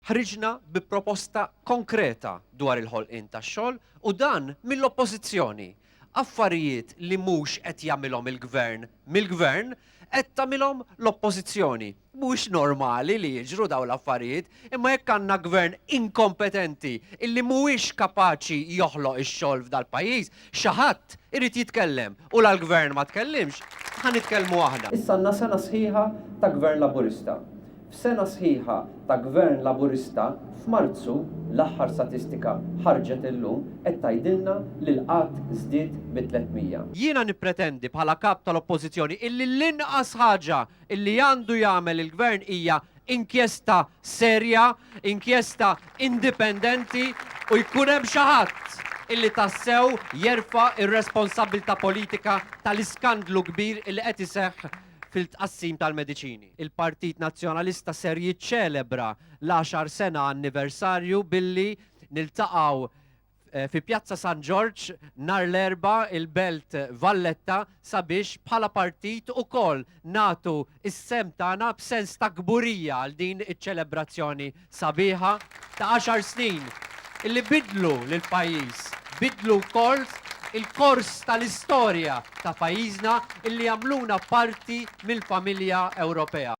Ħriġna bi proposta konkreta dwar il-ħolqien tax-xogħol u dan mill-Oppożizzjoni. Affarijiet li mhux qed jagħmilhom il-Gvern mill-Gvern qed tagħmilhom l-Oppożizzjoni. Mhuwiex normali li jiġru dawn l-affarijiet, imma jekk għandna Gvern inkompetenti illi mhuwiex kapaċi joħloq ix-xogħol f'dal-pajjiż, xi ħadd irid jitkellem u la l-Gvern ma tkellimx, ħa nitkellmu aħna. Issa għandna sena sħiħa ta' Gvern Laburista. F'sena sħiħa ta' Gvern Laburista, f'Marzu, l-aħħar statistika ħarġet illum, qed tgħidilna li l-qgħad żdied bi 300. Jiena nippretendi bħala Kap tal-Oppożizzjoni illi l-inqas ħaġa illi għandu jagħmel il-Gvern hija inkjesta serja, inkjesta indipendenti u jkun hemm xi ħadd illi tassew jerfa' r-responsabbiltà politika tal-iskandlu kbir illi qed iseħħ fil-tqassim tal-mediċini. Il-Partit Nazzjonalista ser jiċċelebra l-għaxar sena anniversarju billi niltaqgħu fi Pjazza San Ġorġ nhar l-Erbgħa il-Belt Valletta sabiex bħala partit ukoll nagħtu s-sehem tagħna b'sens ta' kburija għal din iċ-ċelebrazzjoni sabiħa ta' għaxar snin illi biddlu lill-pajjiż, biddlu wkoll il-kors tal-istorja ta' pajjiżna illi għamluna parti mill-familja Ewropea.